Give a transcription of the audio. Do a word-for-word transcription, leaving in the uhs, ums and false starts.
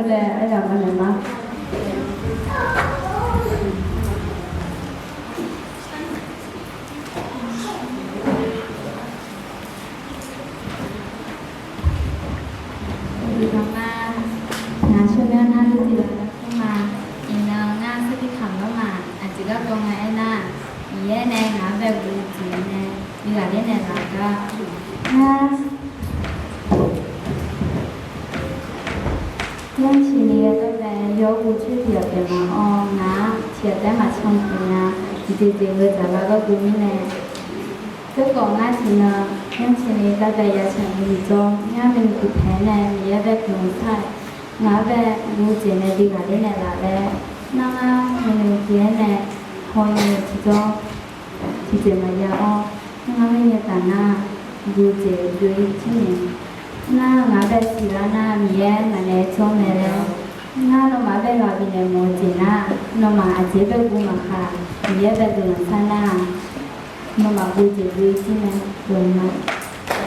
laer aryamq ma naeq ma. Uqduq tanq ma. Ngaq shawrmyanr nar lurtiq laf lar kur ma. Iqnan ngar sarkir kamq lawr ma. Aqjeq garkawv nga aernar, Miqyaer nae ngaq-anr bae guv jeq nae bi ghaqler naeqlaf gar. Ngar Nymrcif ni ghae gar bae yawr guv coer tiq ghaq pyeuf ma-awr, ngaq-anr tiq ghaq taef-aer maqcan pyeuf nya. Tiqjeq jeq-eu dzaqlar gar guv mirnae, teukawv ngar tiqnan nymrcif ni gar bae ya can-eu tiqjawr, ngar maeqnaeq tiqpaeq-aer nae Miqyaer bae guiqlanq shar-aer, ngaq-anr bae guv jeq nae bi ghaqler naeqlaf laer, nar ngar maeqnaeq tiq-aer nae haw-eu tiqjawr, tiqjeq maqjav-awr, ngar mirnae taf nar, guv jeq byov-ir jir nae, nar ngaq-anr bae siqlar nar Miqyaer ngaq nae jawr mae laer, ngar nawmaf-anr bae ghaq bifnaeq mawf-eu jeq nar, nawmaf aqjeq bae guv maqkhaq, Miqyaer bae guiqlanq shar nar, nawmaf guv jeq byov-ir jir mae, guiqlanq ma.